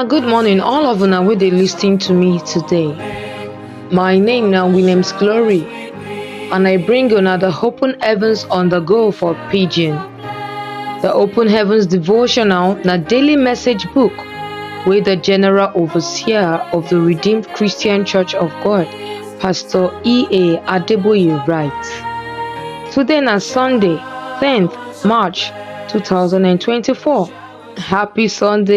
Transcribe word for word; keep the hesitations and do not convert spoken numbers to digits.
Good morning, all of una wey dey listen to me today. My name na Williams Glory, and I bring una the Open Heavens on the Go for Pidgin. The Open Heavens devotional na daily message book wey the General Overseer of the Redeemed Christian Church of God, Pastor E A Adeboye, write. Today na Sunday, tenth March two thousand and twenty-four. Happy Sunday.